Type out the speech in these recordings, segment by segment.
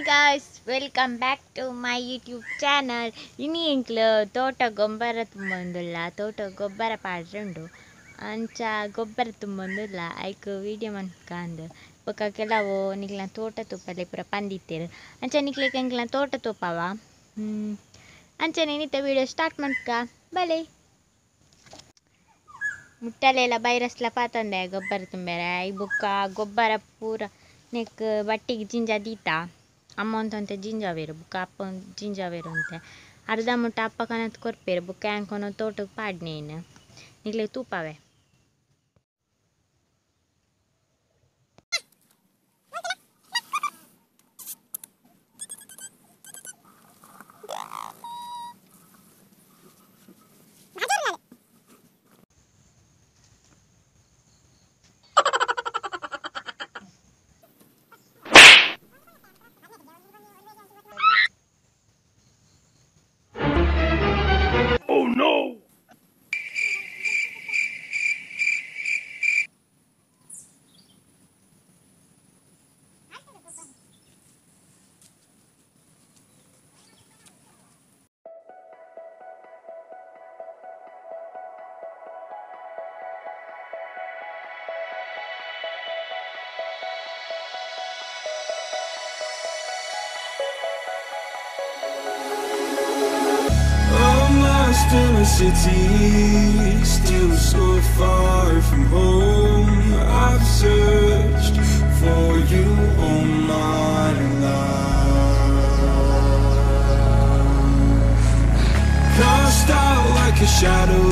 Guys, welcome back to my YouTube channel. ಇನಿ ಎಂಕ್ಲು ತೋಟ ಗೊಬ್ಬರ ತುಂಬೊಂದುಲ್ಲ, ತೋಟ ಗೊಬ್ಬರ ಪಾಡ್ರುಂಡು ಅಂಚ ಗೊಬ್ಬರ ತುಂಬೊಂದುಲ್ಲ ಐಕ್ ವೀಡಿಯೋ ಮನ್ಪುಕಾಂದ್ ಬೊಕ ಕೆಲವು ನಿಕ್ಲ್ನ ತೋಟ ತೂಪಲೆ ಪೂರ ಪಂದಿತ್ತೆರ್ ಅಂಚ ನಿಕ್ಲೆಗ್ ಎಂಕ್ಲ್ನ ತೋಟ ತೂಪವ ಅಂಚನೆ ಇನಿತ ವೀಡಿಯೋ ಸ್ಟಾರ್ಟ್ ಮನ್ಪುಕ ಬಲೆ. ಮುಟ್ಟಲೆಲ ಬೈರಸ್ಲ ಪಾತೊಂದೆ ಗೊಬ್ಬರ ತುಂಬೆರೆ I ಬೊಕ್ಕ ಗೊಬ್ಬರ ಪೂರ ನೆಕ್ ಬಟ್ಟಿಗೆ ಜಿಂಜ ದೀತ ಅಮ್ಮ ಒಂತೊಂತೆ ಜಿಂಜಾವೇರು ಬೊಕ್ಕ ಅಪ್ಪ ಜಿಂಜಾವೇರು ಅಂತೆ ಅರ್ಧ ಮುಟ್ಟ ಅಪ್ಪ ಕನತ್ ಕೊರ್ಪೇರು ಬೊಕ್ಕ ಯಾಂಕೊನ ತೋಟಕ್ಕೆ ಪಾಡ್ನೇನು ನಿಕ್ಲೆ ತೂಪವೆ. Oh no! Lost in a city, still so far from home. I've searched for you all my life. Cast out like a shadow,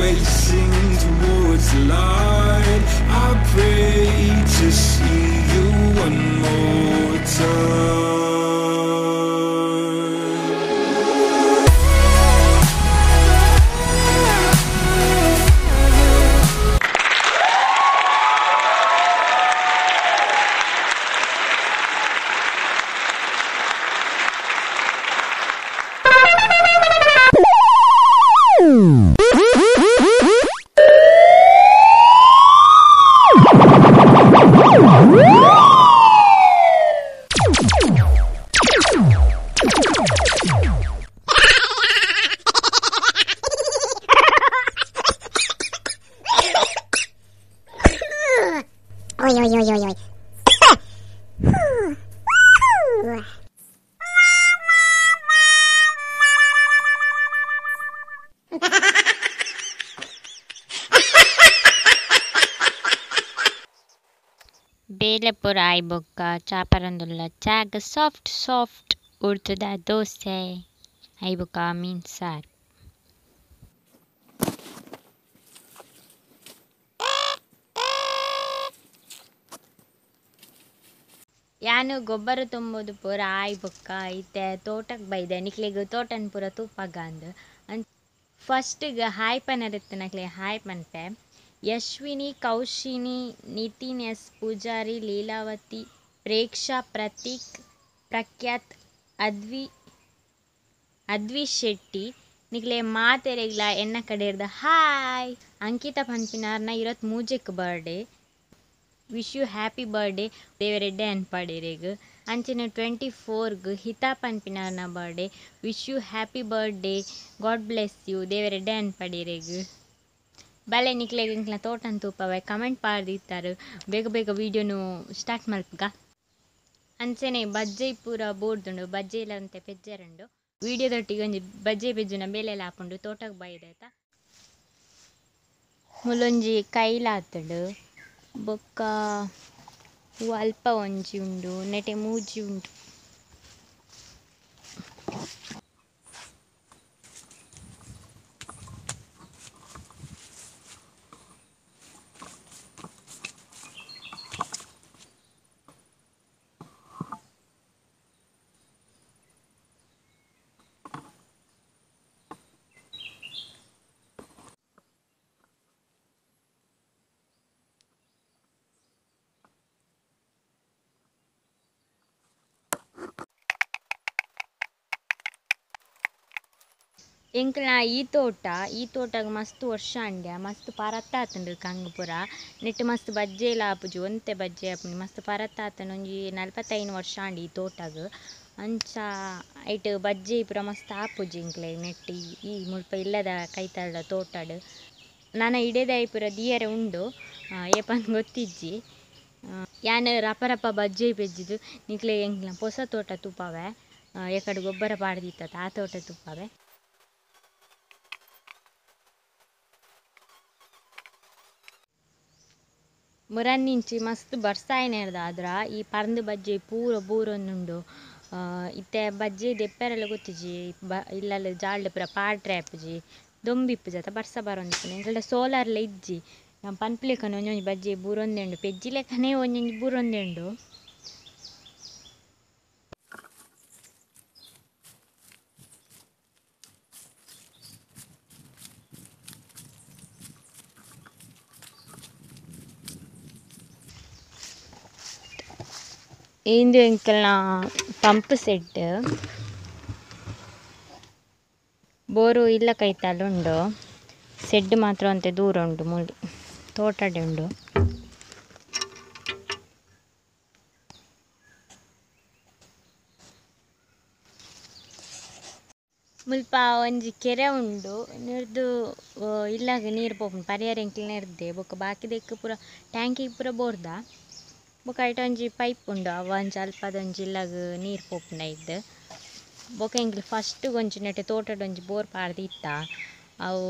racing towards the light. I pray to see you one more time. Oi, oi, oi, oi, oi. ಬೇಲೆಪುರ ಆಯ್ ಬೊಕ್ಕ ಚಾಪರಂದುಲ್ಲ ಚಾಗ್ soft soft ಉರ್ತುದ dosa I ಬೊಕ್ಕ ಮೀನ್ sir. ಯಾನು ಗೊಬ್ಬರ ತುಂಬುದು ಪೂರ ಆಯ್ ಬೊಕ್ಕ ಇತ್ತೆ ತೋಟಕ್ಕೆ ಬೈದೆ ನಿಕ್ಲೆಗ್ ತೋಟನ್ ಪೂರ ತೂಪಗಾಂದ್. ಫಸ್ಟಿಗೆ ಹಾಯ್ ಪನರಿತ್ತು ನಕ್ಲೆ ಹಾಯ್ ಪನ್ಪೆ. ಯಶ್ವಿನಿ, ಕೌಶಿನಿ, ನಿತಿನ್ ಎಸ್ ಪೂಜಾರಿ, ಲೀಲಾವತಿ, ಪ್ರೇಕ್ಷಾ, ಪ್ರತೀಕ್, ಪ್ರಖ್ಯಾತ್, ಅದ್ವಿ ಶೆಟ್ಟಿ ನಿಕ್ಲೆ ಮಾತೆರೆಗ್ಲ ಎನ್ನ ಕಡೆರ್ದ ಹಾಯ್. ಅಂಕಿತಾ ಪನ್ಪಿನಾರ್ನ 23ಕ್ಕೆ birthday, wish you happy birthday, ದೇವರೆಡ್ಡೆ ಅನ್ಪಾಡಿರೆಗ್. ಅಂಚಿನ 24ಗ್ ಹಿತಾ ಪನ್ಪಿನಾರ್ನ birthday, wish you happy birthday, God bless you, ದೇವರೆಡ್ಡೆ ಅನ್ಪಾಡಿರೆಗ್. ಬಲೆ ನಿಕ್ಲೆಗ್ ಎಂಕ್ಲ ತೋಟನ್ ತೂಪವೆ ಕಮೆಂಟ್ ಪಾಡ್ದಿತ್ತಾರೆ, ಬೇಗ ಬೇಗ ವೀಡಿಯೋನು ಸ್ಟಾರ್ಟ್ ಮಲ್ಪುಗ. ಅಂಚನೆ ಬಜ್ಜೆ ಪೂರ ಬೋರ್ದುಂಡು, ಬಜ್ಜೆ ಅಂತೆ ಪೆಜ್ಜರುಂಡು. ವೀಡಿಯೋದೊಟ್ಟಿಗೆ ಒಂಜಿ ಬಜ್ಜೆ ಪೆಜ್ಜುನ ಬೇಲೆಲ ಆಪುಂಡು ತೋಟಕ್ಕೆ ಬೈದಾಯ್ತಾ. ಮುಲೊಂಜಿ ಕೈಲಾತುಂಡು ಬೊಕ್ಕ ಹೂ ಅಲ್ಪ ಒಂಜಿ ಉಂಡು, ನೆಟೆ ಮೂಜಿ ಉಂಡು. ಎಂಕ್ಲ ಈ ತೋಟ ಈ ತೋಟಗ್ ಮಸ್ತ್ ವರ್ಷ ಅಂಡ್ಯ ಮಸ್ತ್ ಪರತ್ತಾತುಂಡು ಕಂಗ್ ಪೂರ ನೆಟ್ ಮಸ್ತ್ ಬಜ್ಜೆಲ ಆಪುಜಿ ಒಂತೆ ಬಜ್ಜೆ ಆಪುಂಡು ಮಸ್ತ್ ಪರತ್ತಾತುಂಡು ಒಂಜಿ 45 ವರ್ಷ ಅಂಡ್ ಈ ತೋಟಗ್ ಅಂಚ ಐಟ್ ಬಜ್ಜೆ ಪೂರ ಮಸ್ತ್ ಆಪುಜಿ ಎಂಕ್ಲೆ ನೆಟ್ ಈ ಮುಲ್ಪ ಇಲ್ಲದ ಕೈತಲ್ದ ತೋಟಡ್ ನನ ಇಡೆದಾಯಿ ಪೂರ ದಿಯರೆ ಉಂಡು ಏಪನ್ ಗೊತ್ತಿಜ್ಜಿ ಯಾನ್ ರಪ ರಪ ಬಜ್ಜೆ ಪೆಜ್ಜಿದು ನಿಕ್ಲೆ ಎಂಕ್ಲ ಪೊಸ ತೋಟ ತೂಪಾವೆ ಎಕಡೆ ಗೊಬ್ಬರ ಪಾಡ್ದಿತ್ತ ಆ ತೋಟ ತೂಪಾವೆ. ಮುರನ್ನಿಂಚಿ ಮಸ್ತ್ ಬರ್ಸಾಯಿನೇರ್ದ ಆದ್ರ ಈ ಪರ್ಂದ್ ಬಜ್ಜೆ ಪೂರ ಬೂರೊಂದುಂಡು ಇತ್ತೆ ಬಜ್ಜೆ ದೆಪ್ಪರೆಲ್ಲ ಗೊತ್ತಿಜ್ಜಿ ಇಲ್ಲಲ್ಲ ಜಾಲ್ಡ್ ಪೂರ ಪಾಡ್ರೆ ಆಪುಜಿ ದೊಂಬಿಪ್ಪುಜಿ ಅತ ಬರ್ಸ ಬರೊಂದಿಪ್ಪುಂಡು ಎಂಕಲ್ಡ ಸೋಲಾರ್ಲ ಇಜ್ಜಿ ನಮ್ಮ ಪನ್ಪುಲೆಕನೆ ಒಂಜೊಂಜಿ ಬಜ್ಜೆ ಬೂರೊಂದೆ ಉಂಡು ಪೆಜ್ಜಿ ಲೆಕ್ಕನೆ ಒಂಜೊಂಜಿ ಬೂರೊಂದೆ ಉಂಡು. ಇಂದು ಎಂಕಲ್ನ ಪಂಪ್ ಸೆಟ್ ಬೋರು ಇಲ್ಲ ಕೈತಲ್ ಉಂಡು ಸೆಡ್ ಮಾತ್ರ ಒಂತೆ ದೂರ ಉಂಡು ಮೂಲು ತೋಟಡೆ ಉಂಡು. ಮುಲ್ಪ ಒಂಜಿ ಕೆರೆ ಉಂಡು ನಿರ್ದು ಇಲ್ಲಾಗ ನೀರು ಪೋಪುಂಡು ಪರಿಯಾರ ಎಂಕ್ಲ ನೆರ್ದೆ ಬೊಕ್ಕ ಬಾಕಿದೆಕ್ ಪೂರ ಟ್ಯಾಂಕಿಗ್ ಪೂರ ಬೋರ್ದ ಬೊಕ್ಕ ಐಟ್ ಒಂಜಿ ಪೈಪ್ ಉಂಡು ಅವ ಒಂಜಿ ಅಲ್ಪದ ಒಂಜಿ ಇಲ್ಲಾಗ ನೀರು ಪೋಪುಂಡು ಐದ್ ಬೊಕ್ಕ ಎಂಕ್ಲೆ ಫಸ್ಟ್ ಒಂಜಿ ನೆಟೆ ತೋಟಡ್ ಒಂಜಿ ಬೋರ್ ಪಾಡ್ದಿತ್ತ ಅವು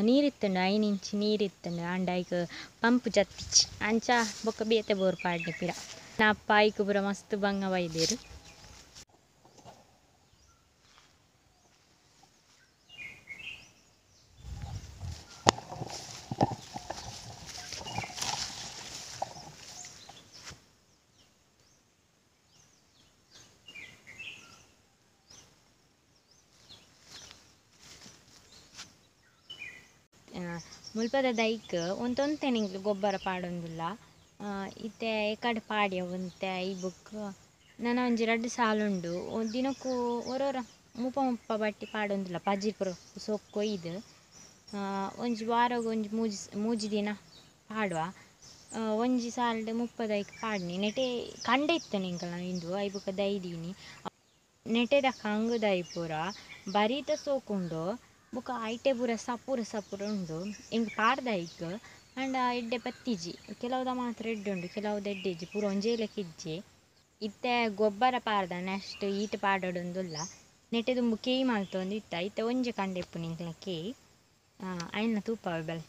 ನೀರಿತ್ತುಂಡು 5 ಇಂಚ್ ನೀರಿತ್ತುಂಡು ಆಂಡ ಐಕ್ ಪಂಪ್ ಜತ್ತಿಚ್ಚಿ ಅಂಚ ಬೊಕ್ಕ ಬೇತೆ ಬೋರ್ ಪಾಡ್ನೆ ಪಿರ ಅಪ್ಪ ಐಕ್ ಪೂರ ಮಸ್ತ್ ಬಂಗ ಬೈದೆರ್. ಮುಲ್ಪದ ದೈಕ್ ಒಂತೊಂತೆ ಎಂಕ್ಲೆ ಗೊಬ್ಬರ ಪಾಡೊಂದುಲ್ಲ ಇತ್ತೆ ಎಕಡೆ ಪಾಡ್ಯ ಒಂತೆ ಈ ಬೊಕ್ಕ ನನ ಒಂಜಿ 2 ಸಾಲು ಉಂಡು ದಿನಕ್ಕೂ ಒರೊರ ಮುಪ್ಪ ಮುಪ್ಪ ಬಟ್ಟಿ ಪಾಡೊಂದುಲ್ಲ ಪಜಿ ಪೂರ ಸೊಕ್ಕು ಕೊಯ್ದು ಒಂಜಿ ವಾರಗ್ ಒಂಜಿ ಮೂಜಿ ದಿನ ಪಾಡುವ ಒಂಜಿ ಸಾಲ್ಡ್ 30 ದೈಕ್ ಪಾಡ್ನಿ ನೆಟೆ ಕಂಡೆ ಇತ್ತನೆ ಎಂಕಲ್ನ ಇಂದು ಐ ಬೊಕ್ಕ ದೈ ದೀನಿ ನೆಟೆದ ಕಂಗು ದೈ ಪೂರ ಬರೀತ ಸೋಕುಂಡು ಬೊಕ್ಕ ಐಟೆ ಪೂರ ಸಪೂರ ಸಪೂರ ಉಂಡು ಎಂಕ್ ಪಾಡ್ದ ಐಕ್ ಆಂಡ ಎಡ್ಡೆ ಪತ್ತಿಜಿ ಕೆಲವುದ ಮಾತ್ರ ಎಡ್ಡೆ ಉಂಡು ಕೆಲವುದ ಎಡ್ಡೆ ಇಜ್ಜಿ ಪೂರ ಒಂಜೇ ಲೆಕ್ಕ ಇಜ್ಜಿ. ಇತ್ತೆ ಗೊಬ್ಬರ ಪಾಡ್ದ ನೆಕ್ಸ್ಟ್ ಈಟ್ ಪಾಡೊಡೊಂದುಲ್ಲ ನೆಟೆ ದುಂಬು ಕೇಯಿ ಮಲ್ತೊಂದು ಇತ್ತ ಇತ್ತೆ ಒಂಜಿ ಕಂಡೆ ಇಪ್ಪುನಿ ಎಂಕ್ಲ ಕೇಯಿ ಐನ ತೂಪಾವೆ ಬಲೆ.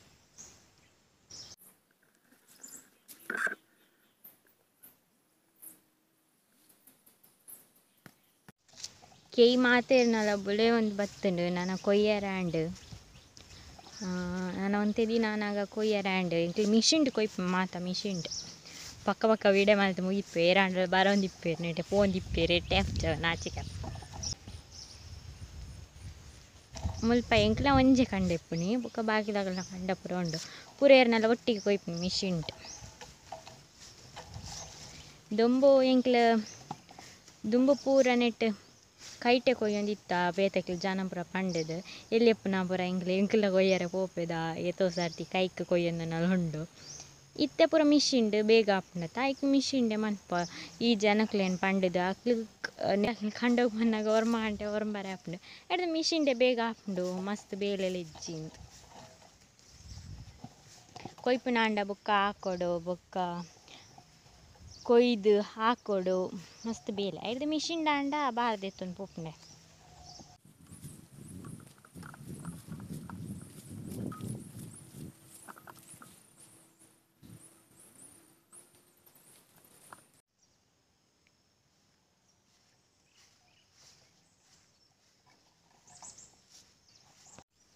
ಕೇಯಿ ಮಾತೆರ್ನಲ ಬುಲೆ ಒಂಜಿ ಬತ್ತುಂಡು ನನ ಕೊಯ್ಯರೆ ಆಂಡ್ ನನ ಒಂತೆ ದಿನ ಆನಗ ಕೊಯ್ಯರೆ ಆಂಡ್ ಎಂಕ್ಲೆ ಮಿಷಿನ್ಡ್ ಕೊಯ್ಪು ಮಾತ ಮಿಷಿನ್ಡ್ ಪಕ್ಕ ಪಕ್ಕ ವಿಡೆ ಮಲ್ತ್ ಮುಗಿಪೆ ಏರಾಂಡಲ ಬರೊಂದಿಪ್ಪೆರ್ ನೆಟೆ ಪೋಂದಿಪ್ಪೆರ್ ಎಡ್ಡೆ ಆಪುಜ ನಾಚಿಕೆ ಮುಲ್ಪ ಎಂಕ್ಲ ಒಂಜೆ ಕಂಡೆ ಇಪ್ಪುನಿ ಬೊಕ್ಕ ಬಾಕಿದಕಲ್ನ ಕಂಡ ಪೂರ ಉಂಡು ಪೂರ ಏರ್ನಲ ಒಟ್ಟಿಗೆ ಕೊಯ್ಪುನಿ ಮಿಷಿನ್ಡ್. ದೊಂಬು ಎಂಕ್ಲ ದುಂಬು ಪೂರ ನೆಟ್ ಕೈಟೆ ಕೊಯ್ಯೊಂದಿತ್ತ ಬೇತೆಕ್ಲ್ ಜನ ಪೂರ ಪಂಡೆದ್ ಎಲ್ಯಪ್ಪುನ ಪೂರ ಎಂಕ್ಲೆ ಎಂಕ್ಲ ಕೊಯ್ಯರೆ ಪೋಪೆದ ಏತೋ ಸರ್ತಿ ಕೈಕ್ ಕೊಯ್ಯೊಂದುನಲ ಉಂಡು ಇತ್ತೆ ಪೂರ ಮಿಷಿನ್ಡ್ ಬೇಗ ಆಪುಂಡತ್ತ ಐಕ್ ಮಿಷಿನ್ಡೆ ಮನ್ಪ ಈ ಜನಕ್ಲೆನ್ ಪಂಡುದು ಅಕ್ಲು ಕಂಡೋಗ್ ಬನ್ನಗ ಒರ್ಂಬ ಗಂಟೆ ಒರ್ಂಬರೆ ಆಪುಂಡು ಐಡ್ದ್ ಮಿಷಿನ್ಡೆ ಬೇಗ ಆಪುಂಡು ಮಸ್ತ್ ಬೇಲೆಲ ಇಜ್ಜಿ ಇಂದ್. ಕೊಯ್ಪುನಾಂಡ ಬೊಕ್ಕ ಆಕೊಡು ಬೊಕ್ಕ ಕೊಯ್ದು ಹಾಕೊಡು ಮಸ್ತ್ ಬೇಲೆ ಐಡ್ದ್ ಮಿಷಿನ್ಡ್ ಆಂಡ ಬಾರ್ ದೆತ್ತೊಂದು ಪೋಪುಂಡೆ.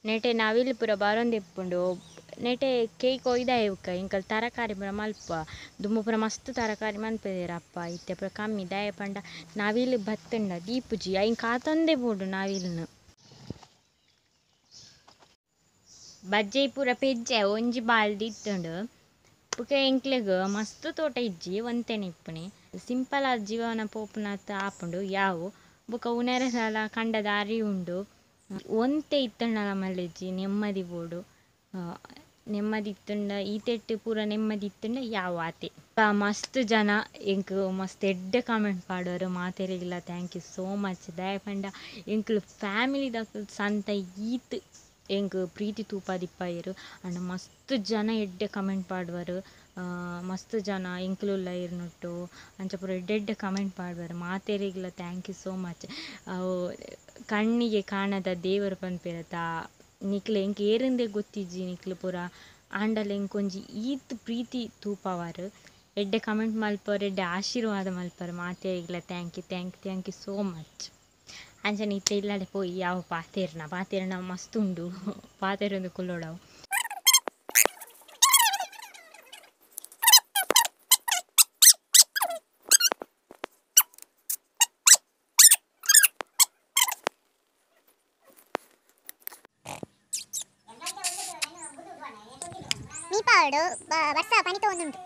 ನೆಟೆ ನವಿಲು ಪೂರ ಬರೊಂದಿಪ್ಪುಂಡು ನೆಟೆ ಕೇಯ್ ಕೊಯ್ದಾಯಿ ಬೊಕ್ಕ ಎಂಕಲ್ ತರಕಾರಿ ಪೂರ ಮಲ್ಪ ದುಂಬು ಪೂರ ಮಸ್ತ್ ತರಕಾರಿ ಮನ್ಪುದೆರ್ ಅಪ್ಪ ಇತ್ತೆ ಪೂರ ಕಮ್ಮಿ ದಾಯೆ ಪಂಡ ನವಿಲು ಬತ್ತುಂಡ ದೀಪುಜಿ ಐನ್ ಕಾತೊಂದೇ ಬೋಡು ನವಿಲ್ನ್. ಬಜ್ಜೈ ಪೂರ ಪೆಜ್ಜೆ ಒಂಜಿ ಬಾಲ್ದಿ ಇತ್ತುಂಡು ಬೊಕ ಎಂಕ್ಲೆಗ್ ಮಸ್ತ್ ತೋಟ ಇಜ್ಜಿ ಒಂತೆನೆ ಇಪ್ಪುನಿ ಸಿಂಪಲ್ ಆದ್ ಜೀವನ ಪೋಪುನಾತ್ ಆಪುಂಡು ಯಾವು ಬೊಕ ಉನರೆ ದಾಲ ಕಂಡದ ಅರಿ ಉಂಡು. ಒಂತೆ ಇತ್ತಂಡಲ ಮಲ್ಲೆಜ್ಜಿ ನೆಮ್ಮದಿ ಬೋಡು ನೆಮ್ಮದಿ ಇತ್ತಂಡ ಈತೆಟ್ಟು ಪೂರ ನೆಮ್ಮದಿ ಇತ್ತಂಡ ಯಾವ ಆತೆ ಮಸ್ತ್ ಜನ ಎಂಕ್ ಮಸ್ತ್ ಎಡ್ಡೆ comment ಪಾಡೋರು ಮಾತೆರೆಗಿಲ್ಲ thank you so much ದಾಯೆ ಪಂಡ ಎಂಕ್ಲು ಫ್ಯಾಮಿಲಿ ದಕುಲು ಸಂತ ಈತ್ ಎಂಕ್ ಪ್ರೀತಿ ತೂಪಾದಿಪ್ಪಾಯೆರ್ ಅಂಡ ಮಸ್ತ್ ಜನ ಎಡ್ಡೆ ಕಮೆಂಟ್ ಪಾಡುವರು ಮಸ್ತ್ ಜನ ಎಂಕ್ಲುಲ್ಲ ಇರ್ನೊಟ್ಟು ಅಂಚ ಪೂರ ಎಡ್ಡೆ ಎಡ್ಡೆ comment ಪಾಡುವರು ಮಾತೆರೆಗಿಲ್ಲ thank you so much ಅವು ಕಣ್ಣಿಗೆ ಕಾಣದ ದೇವರು ಪನ್ಪೆರತ ನಿಕ್ಲೆ ಎಂಕ್ ಏರಿಂದೆ ಗೊತ್ತಿಜ್ಜಿ ನಿಕ್ಲು ಪೂರ ಆಂಡಲ ಎಂಕೊಂಜಿ ಈತ್ ಪ್ರೀತಿ ತೂಪವಾರು ಎಡ್ಡೆ ಕಮೆಂಟ್ ಮಲ್ಪರು ಎಡ್ಡೆ ಆಶೀರ್ವಾದ ಮಲ್ಪರು ಮಾತೆರೆಗಿಲ್ಲ thank you thank you thank you so much. ಅಂಚನೆ ಇತ್ತೆ ಇಲ್ಲಡೆ ಪೋಯಿ ಯಾವ ಪಾತೆರ್ನ ಪಾತೆರ್ನ ಮಸ್ತ್ ಉಂಡು ಪಾತೆರೊಂದು ಕುಲ್ಲೋಡವು. ಮೀಪಾಡು ಬರ್ಸ ಪನಿತ ಒಂದುಂಟು.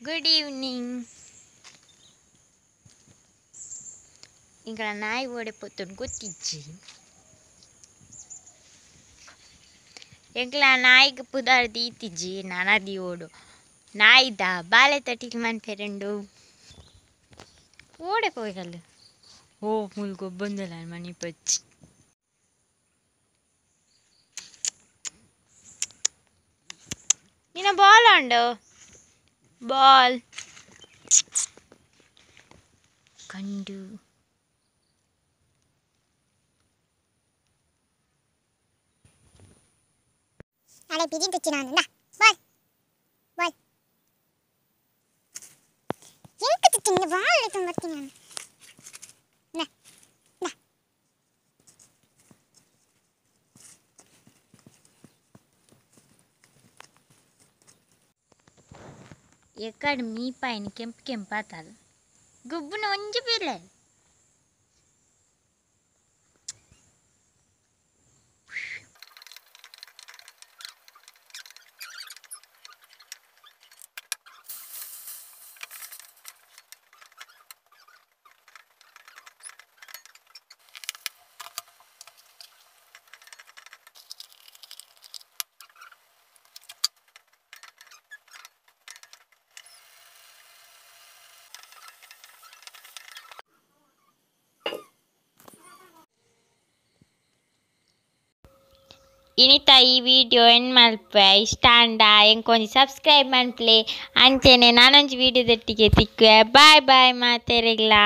Good evening. ಇಂಕಲ ನಾಯಿ ಓಡೆ ಪೊತ್ತುಂಡು ಗೊತ್ತಿಜ್ಜಿ ಎಂಕ್ಲ ನಾಯಿಗ್ ಪುದಾರ್ ದೀತಿಜ್ಜಿ ನನದಿ ಓಡು ನಾಯಿದ ಬಾಲೆ ತಟಿಲ್ ಮನ್ಪೆರಂಡು ಓಡೆ ಪೋಯಲ್ ಓ ಮುಲ್ ಗೊಬ್ಬಂದಲ ಮನಿ ಪಚ್ಚಿ ನಿನ್ನ ಬಾಲ್ ಉಂಡು ಬಾಲ್ ಕಂಡು ಅಳೆ ಪಿಜಿನ್ ತುಚ್ಚಿ ನಾನು ಬಾಲ್ ಬಾಲ್ ಎಂತ ತುಚ್ಚಿನ ಬಾಲ್ ತುಂಬರ್ತೀನಿ ನಾನು ನಾ ನಾ ಎಕ್ಕಡ್ ಮೀಪಾಯಿನ ಕೆಂಪು ಕೆಂಪಾತಲ್ ಗುಬ್ಬುನ ಒಂಜಿ ಪಿಲೆ ಇನಿತ ಈ ವಿಡಿಯೋ ಎಂಡ್ ಮಲ್ಪೆ ಇಷ್ಟ ಅಂಡ ಎಂಕೊಂಜಿ ಸಬ್ಸ್ಕ್ರೈಬ್ ಮನ್ಪ್ಲೆ ಅಂಚೆನೆ ನಾನೊಂಜಿ ವಿಡಿಯೋದೊಟ್ಟಿಗೆ ತಿಕ್ಕುವೆ. ಬಾಯ್ ಬಾಯ್ ಮಾತೆರೆಗ್ಲಾ.